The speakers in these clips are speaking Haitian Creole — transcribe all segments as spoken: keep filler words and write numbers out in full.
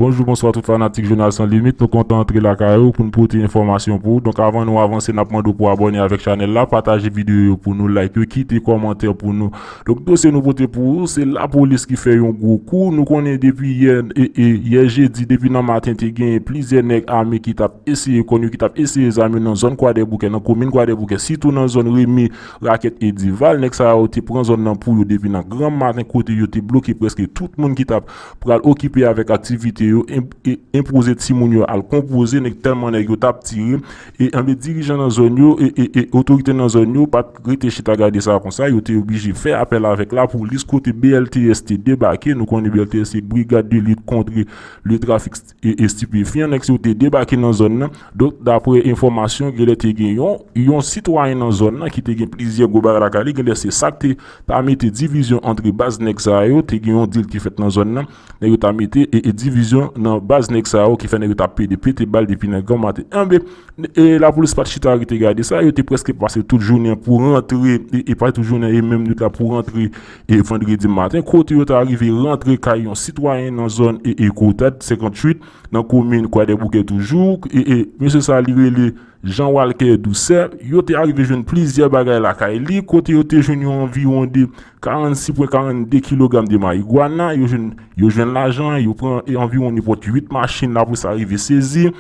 Bonjou, bonswa tout fanatik Jounal San Limit. Nou kontan antre lakay ou pou n pote enfòmasyon pou ou. Donk, avan nou avanse, n ap mande w pou abòne avèk chanèl la, pataje videyo yo pou nou, like yo, kite kòmantè pou nou. Donk, dosye nou pote pou ou, se lapolis ki fè yon gwo kou. Nou konnen depi yè, e, e, yè jedi, depi nan maten, te gen plizyè nèg ame ki t ap eseye kòn yo, ki t ap eseye zam yo nan zòn Kwadèboukè, nan komin Kwadèboukè, sitou nan zòn Remi, Rakèt e Dival. Nèg sa yo te pran zòn nan pou yo depi nan granm maten, kote yo te bloke prèske tout moun ki t ap pral okipe avèk aktivite yo, en-, e enpoze timoun yo al konpoze, nèg, tèlman nèg yo t ap tire. E anben, dirijan nan zòn yo, e, e, e otorite nan zòn yo pa t rete chita gade sa konsa, yo te oblije fè apèl avèk lapolis, kote B L T S te debake. Nou konnen B L T S se Brigade de Lutte contre le Trafic e, e Stupéfiant. Nèg sa yo te debake nan zòn nan. Donk, daprè enfòmasyon, genlè te gen yon, yon sitwayen nan zòn nan ki te gen plizyè gwo bagay lakay li, genlè se sa k te ta mete divizyon antre baz nèg sa yo, te gen yon deal ki fèt nan zòn nan, nèg yo ta mete, e, e divizyon nan baz nèg sa yo, ki fè nèg yo ta pede pete bal depi nan granm maten. Anben, e lapolis pa t chita rete gade sa, yo te prèske pase tout jounen pou rantre, e, e pa tout jounen, e menm nwit la pou rantre, e vandredi maten, kote yo ta rive rantre kay yon sitwayen nan zòn, e, e Kotad senkantuit, nan komin Kwadèboukè toujou, e, e mesye sa li rele Jean Walker Doucet. Yo te arive jwenn plizyè bagay lakay li, kote yo te jwenn yon anviwon de karannsis pwen karannde kilogram de marigwana, yo jwenn, yo jwenn lajan, yo pran, e, anviwon nenpòt uit machin, lapolis arive sezi.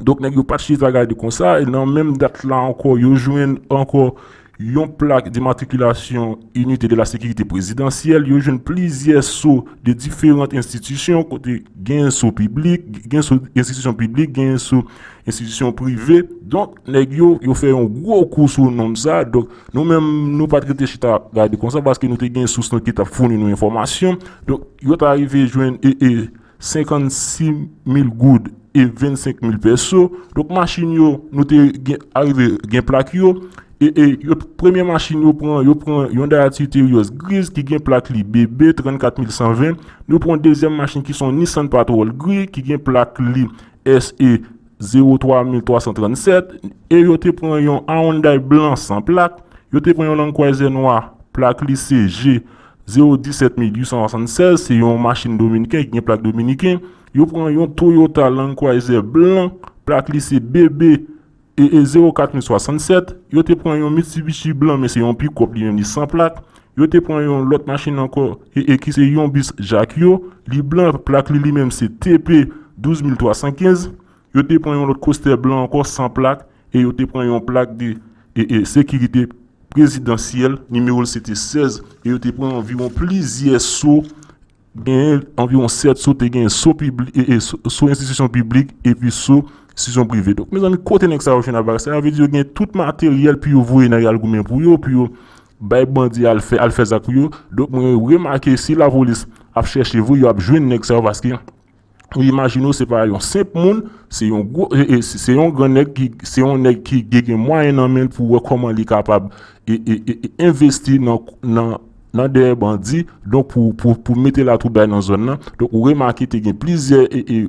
Donk, nèg yo pa t chita gade konsa, e nan menm dat la ankò, yo jwenn ankò yon plak dimatrikilasyon Inite de la Sekirite Prezidansyèl, yo jwenn plizyè so de diferan enstitisyon, kote gen so piblik, gen so enstitisyon piblik, gen so enstitisyon prive. Donk, nèg yo, yo fè yon gwo kou sou nonm sa. Donk, nou menm, nou pa t rete chita gade konsa, paske nou te gen sous nou ki t ap founi nou enfòmasyon. Donk, yo ta rive jwenn, e, e, senkannsis mil goud e vennsenk mil pèso. Donk, machin yo, nou te gen, arive gen plak yo. E, e yo, premye machin yo pran, yo pran yon Dacia Terios griz ki gen plak li B B trannkat mil san ven. Yo pran dezyèm machin ki se yon Nissan Patrol gri ki gen plak li S E zewo twa mil twa san trannsèt. E yo te pran yon Hyundai blan san plak. Yo te pran yon Land Cruiser nwa, plak li se G zewo disèt mil uit san swasannsèz, se yon machin dominiken ki gen plak dominiken. Yo pran yon Toyota Land Cruiser blan, plak li se B B e, e zewo kat mil swasannsèt. Yo te pran yon Mitsubishi blan, men se yon pikòp, li menm li san plak. Yo te pran yon lòt machin ankò, e, e ki se yon bis Jakyo, li blan, plak li, li menm se T P douz mil twa san kenz. Yo te pran yon lòt kostè blan ankò, san plak, e yo te pran yon plak de, e, e sekirite prezidansyèl, nimewo l se te sèz, e yo te pran anviwon plizyè so, gen anviwon sèt so, te gen so pibli-, e, e so, so enstitisyon piblik, epi so enstitisyon prive. Donk, mezanmi, kote nèg sa yo jwenn bagay sa? Sa vle di yo gen tout materyèl pou yo voye nèg al goumen pou yo, pou yo bay bandi al fè, al fè zak pou yo. Donk, mwen remake, si lapolis ap chèche vre, yo ap jwenn nèg sa yo, paske ou imajine w, se pa yon senp moun, se yon gwo, e, e, se, se yon gran nèg ki, se yon nèg ki gen, gen mwayen nan men l pou wè kòman li kapab, e, e, e, e envesti nan, nan, nan dèyè bandi, donk pou, pou, pou mete latwoublay nan zòn nan. Donk, ou remake te gen plizyè, e, e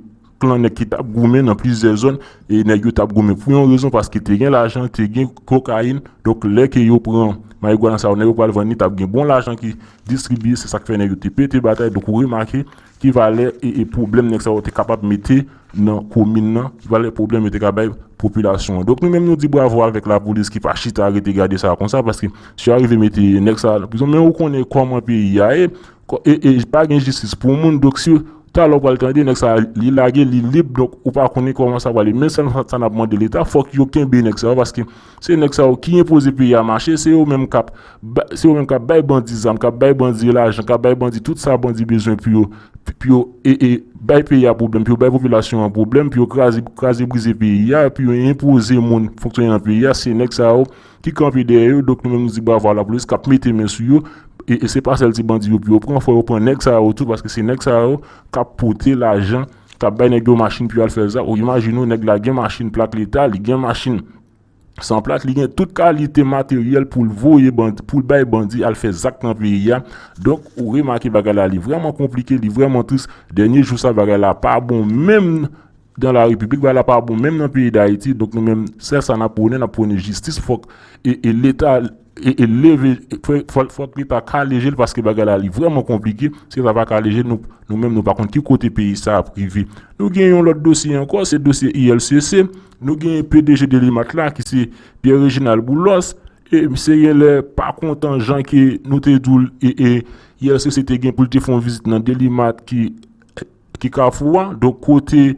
klan nèg ki t ap goumen nan plizyè zòn, e nèg yo t ap goumen pou yon rezon, paske te gen lajan, te gen kokayin. Donk, lè ke yo pran marigwana sa yo, nèg yo pral vann li, t ap gen bon lajan ki distribiye, se sa k fè nèg yo te pete batay. Donk, ou remake ki valè e, e pwoblèm nèg sa yo te kapab mete nan komin nan, ki valè pwoblèm yo te ka bay popilasyon an. Donk, nou menm, nou di bravo avèk lapolis ki pa chita rete gade sa konsa, paske si yo arive mete nèg sa nan prizon, men ou konnen kòman peyi a ye, kò-, e, e pa gen jistis pou moun. Donk, si talè w pral tande nèg sa, li lage, li lib, donk ou pa konnen kòman sa pral ye. Men sèl sa, sa n ap mande Leta, fòk yo kenbe nèg sa yo, paske se nèg sa yo ki enpoze peyi a mache, se yo menm k ap ba-, se yo menm k ap bay bandi zam, k ap bay bandi lajan, k ap bay bandi tout sa bandi bezwen pou yo, pou yo, e, e, bay peyi a pwoblèm, pou yo bay popilasyon an pwoblèm, pou yo kraze, kraze brize peyi a, pou yo enpoze moun fonksyone nan peyi a, se nèg sa yo ki kanpe dèyè yo. Donk, nou menm, nou di bravo a lapolis k ap mete men sou yo. E, e se pa sèl ti bandi yo pou yo pran, fò yo pran nèg sa yo tou, paske se nèg sa yo k ap pote lajan, k ap bay nèg yo machin pou yo al fè zak. Ou imajine w, nèg la gen machin plak Leta, li gen machin san plak, li gen tout kalite materyèl pou l voye bandi, pou l bay bandi al fè zak nan peyi a. Donk, ou remake bagay la, li vrèman konplike, li vrèman tris. Dènye jou sa, bagay la pa bon menm dans la République, bagay la pa bon menm nan peyi Dayiti. Donk, nou menm, sèl sa n ap pwone, n ap pwone jistis. Fòk, e, e Leta e, e leve, fò, fò, fòk Leta kale je l paske bagay la li vrèman konplike. Si Leta pa kale je l, nou, nou menm nou pa konn ki kote peyi sa ap rive. Nou gen yon lòt dosye ankò, se dosye I L C C. Nou gen P D G Delimat la ki se Pierre Reginald Boulos. E misye genlè pa kontan jan ke nou te di w, e, e I L C C te gen pou l te fè yon vizit nan Delimat ki ki Kafou a. Donk kote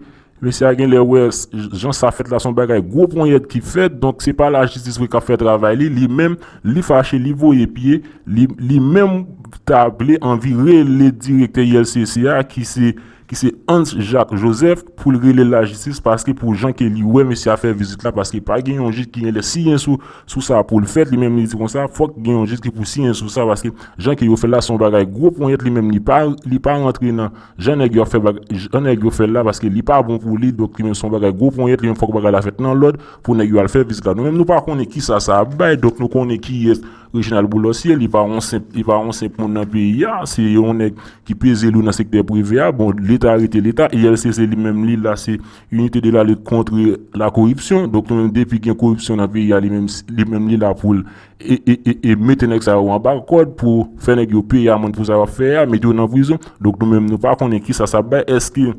mesye a genlè wè s- jan sa fèt la, se yon bagay gwo ponyèt ki fèt. Donk se pa lajistis vre k ap fè travay li. Li menm, li fache, li voye pye. Li, li menm ta vle anvi rele direktè I L C C a ki se ki se Hans Jacques Joseph pou l rele lajistis paske pou jan ke li wè mesye a fè vizit la, paske pa gen yon jij ki genlè siyen sou sou sa pou l fèt. Li menm li di konsa fòk gen yon jij ki pou siyen sou sa paske jan ke yo fè l la se yon bagay gwo ponyèt. Li menm li pa li pa rantre nan jan nèg yo ap fè bagay, jan nèg yo fè l la paske li pa bon pou li. Donk li menm se yon bagay gwo ponyèt. Li menm fòk bagay la fèt nan lòd pou nèg yo al fè vizit la. Nou menm nou pa konnen kisa sa ap bay. Donk nou konnen kiyès Reginald Boulos ye. Li pa yon senp li pa yon senp moun nan peyi a. Se yon nèg ki peze lou nan sektè prive a. Bon, Leta rete Leta. I L C C li menm li la se Unité de la lutte contre la corruption. Donk nou menm depi gen koripsyon nan peyi a, li menm li menm li la pou l e, e, e, e mete nèg sa yo anba kòd pou fè nèg yo peye amann pou sa yo ap fè a, mete yo nan prizon. Donk nou menm nou pa konnen kisa sa ap bay. Èske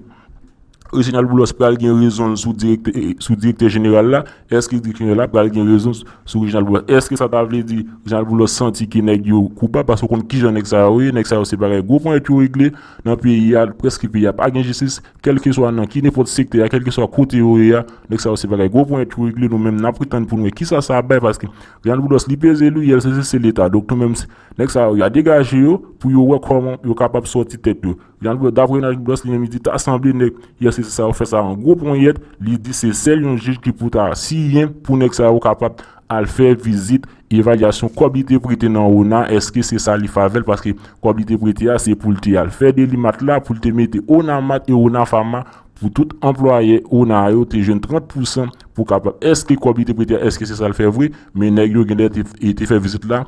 Reginald Boulos pral gen rezon l sou direktè sou direktè jeneral la? Èske direktè jeneral la pral gen rezon sou Reginald Boulos? Èske sa ta vle di Reginald Boulos santi ke nèg yo koupab? Paske w konn kijan nèg sa yo ye. Nèg sa yo se bagay gwo ponyèt yo regle nan peyi a. Prèske peyi a pa gen jistis. Kèlkeswa nan ki nenpòt sektè a, kèlkeswa kote yo ye a, nèg sa yo se bagay gwo ponyèt yo regle. Nou menm n ap ret tann pou n wè kisa sa ap bay paske Reginald Boulos li peze lou. I L C C se Leta. Donk nou menm nèg sa yo y a degaje yo pou yo wè kòman yo kapab sòti tèt yo. Reginald Boulos, daprè Reginald Boulos li menm li di ta sanble nèg I L C C sa yo fè sa an gwo ponyèt. Li di se sèl yon jij ki pou ta siyen pou nèg sa yo kapab al fè vizit evalyasyon kòb li te prete nan ona. Èske se sa li favè l? Paske kòb li te prete a se pou l te al fè Delimat la, pou l te mete Onamat e Onafama pou tout anplwaye ona yo te jwenn trant pousan pou kapab. Èske kòb li te prete a, èske se sa l fè vre? Men nèg yo genlè te, te fè vizit la.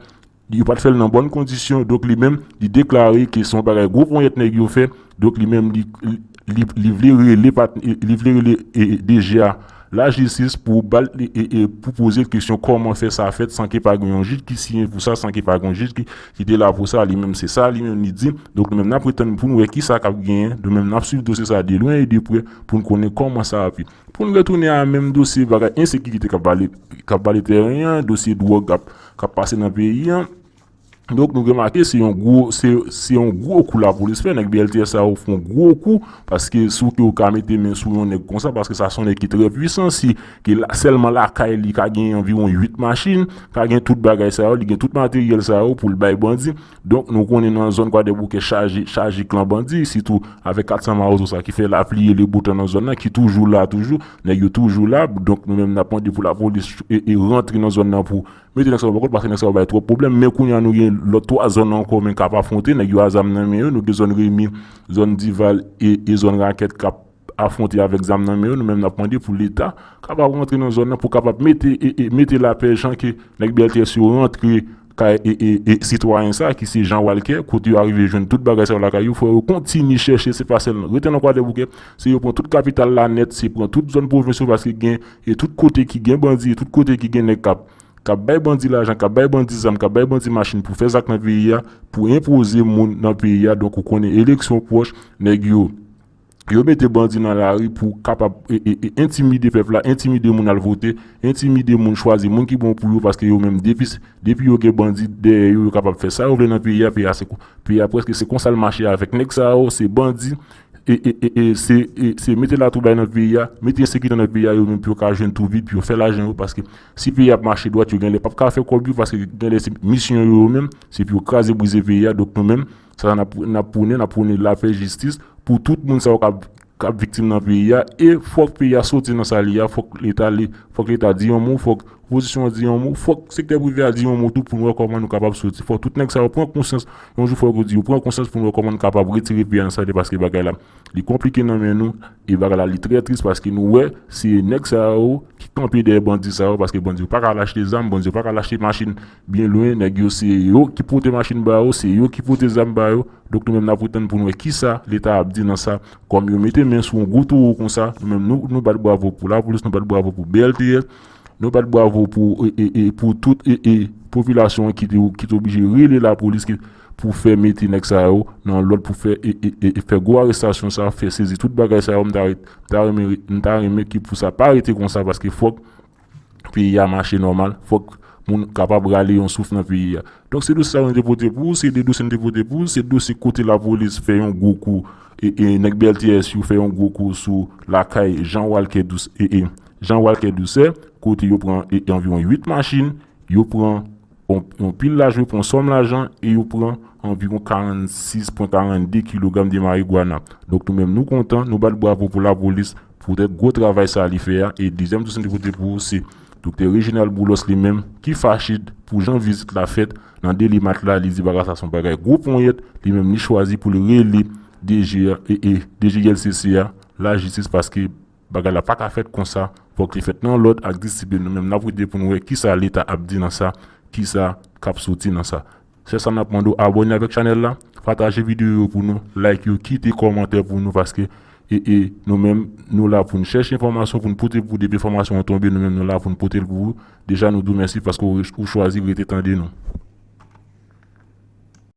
Yo pa t fè l nan bòn kondisyon. Donk li menm li deklare ke se yon bagay gwo ponyèt nèg yo fè. Donk li menm li li, li vle rele pat, li vle rele e, e, D G a lajistis pou ba l e, e, e, pou poze l kesyon kòman fè sa fèt san ke pa gen yon jij ki siyen pou sa, san ke pa gen yon jij ki, ki te la pou sa. Li menm se sa li menm li di. Donk nou menm n ap ret tann pou n wè kisa k ap genyen. Nou menm n ap swiv dosye sa de lwen e de prè pou n konnen kòman sa ap ye. Pou n retounen a menm dosye bagay ensekirite k ap vale k ap vale tèren an, dosye dwòg k ap k ap pase nan peyi an. Donk nou remake se yon gwo se se yon gwo kou lapolis fè. Nèg B L T S sa yo fè yon gwo kou paske si w ke w ka mete men sou yon nèg konsa paske sa se yon nèg ki trè pwisan. Si ke la, sèlman lakay li ka gen anviwon uit machin, ka gen tout bagay sa yo, li gen tout materyèl sa yo pou l bay bandi. Donk nou konnen nan zòn Kwadèboukè chaje chaje klan bandi sitou avèk kat san mawozo sa ki fè lapli e leboutan nan zòn nan ki toujou la toujou. Nèg yo toujou la. Donk nou menm n ap mande pou lapolis e, e rantre nan zòn nan pou mete nèg sa yo bò kot paske nèg sa yo bay twòp pwoblèm. Men kounye a nou gen lòt twa zòn ankò men k ap afwonte. Nèg yo a zam nan men yo. Nou gen zòn Remi, zòn Dival e, e zòn Rakèt k ap afwonte avèk zam nan men yo. Nou menm n ap mande pou Leta kapab rantre nan zòn nan pou kapab mete e, e mete lapè jan ke nèg B L T S yo rantre kay e, e, e sitwayen sa ki se Jean Walker kote yo arive jwenn tout bagay sa yo lakay yo. Fò yo kontinye chèche. Se pa sèl rete nan Kwadèboukè. Se yo pran tout kapital la nèt. Se pran tout zòn pwovens yo paske gen e tout kote ki gen bandi e tout kote ki gen nèg k ap k ap bay bandi lajan, k ap bay bandi zam, k ap bay bandi machin pou fè zak nan peyi a, pou enpoze moun nan peyi a. Donk ou konnen eleksyon pwòch, nèg yo yo mete bandi nan lari pou kapab e, e, e, entimide pèp la, entimide moun al vote, entimide moun chwazi moun ki bon pou yo paske yo menm depi depi yo gen bandi dèyè yo, yo kapab fè sa yo vle nan peyi a. Peyi a se peyi a prèske se konsa l mache avèk nèg sa yo, se bandi e, e, e, e, se, e, se mete latwoublay nan peyi a, mete ensekirite nan peyi a, yo menm pou yo ka jwenn tou vit, pou yo fè lajan yo, paske si peyi a ap mache dwat, yo genlè p ap ka fè kòb yo, paske genlè se misyon yo, yo menm, se pou yo kraze brize peyi a. Donk nou menm, sa n ap, n ap pwone, n ap pwone lapè, jistis, pou tout moun sa yo k ap, k ap viktim nan peyi a, e fòk peyi a soti nan sa li a, fòk Leta, li, fòk Leta di yon mo, fòk opozisyon an di yon mo, fòk sektè prive a di yon mo tou pou nou wè kòman nou kapab soti. Fòk tout nèg sa yo pran konsyans. Yon jou fòk yo di yo pran konsyans pou nou wè kòman nou kapab retire peyi a nan sa li ye, paske bagay la, li konplike nan men nou, e bagay la, li trè tris, paske nou wè, se nèg sa yo ki kanpe dèyè bandi sa yo, paske bandi yo pa ka al achte zam, bandi yo pa ka al achte machin byen lwen, nèg yo, se yo ki pote machin ba yo, se yo ki pote zam ba yo. Donk nou menm n ap ret tann pou nou wè kisa Leta ap di nan sa, kòm yo mete men sou yon gwo towo konsa. Nou menm nou, nou bat bravo pou lapolis, nou bat bravo pou B L T S, Nou bat bravo pou, e, e, e, pou tout, e, e, popilasyon an ki te, ki te oblije rele lapolis ki, pou fè mete nèg sa yo nan lòd, pou fè, e, e, e, e fè gwo arestasyon sa, fè sezi tout bagay sa yo. M ta, ta renmen, m ta renmen ki pou sa pa rete konsa, paske fòk peyi a mache nòmal, fòk moun kapab rale yon souf nan peyi a. Donk, se dosye sa yo nou te pote pou ou, se de dosye nou te pote pou ou, se dosye kote lapolis fè yon gwo kou, e, e nèg B L T S yo fè yon gwo kou sou lakay Jean Walker Doucet, e, e, Jean Walker Doucet, kote yo pran, e, anviwon uit machin, yo pran yon, yon pil lajan, yo pran yon sòm lajan, e yo pran anviwon karannsis pwen karannde kilogram de marigwana. Donk, nou menm, nou kontan, nou bat bravo pou lapolis, poutèt gwo travay sa li fè a. E dezyèm dosye nou te pote pou ou, se Doktè Reginald Boulos li menm, ki fache pou jan vizit la fèt nan Delimat la, li di bagay sa se yon bagay gwo ponyèt, li menm li chwazi pou li rele D G a, e, e, D G I L C C a, lajistis, paske bagay la pa ka fèt konsa, fòk li fèt nan lòd ak disiplin. Nou menm n ap rete pou nou wè kisa Leta ap di nan sa, kisa k ap soti nan sa. Se sa n ap mande w, abòne avèk chanèl la, pataje videyo yo pou nou, like yo, kite kòmantè pou nou, paske, e, e, nou menm, nou la pou n chèche enfòmasyon, pou n pote pou depi enfòmasyon an tonbe, nou menm nou la pou n pote l pou ou. Deja, nou di w mèsi paske ou, ou chwazi rete tande nou.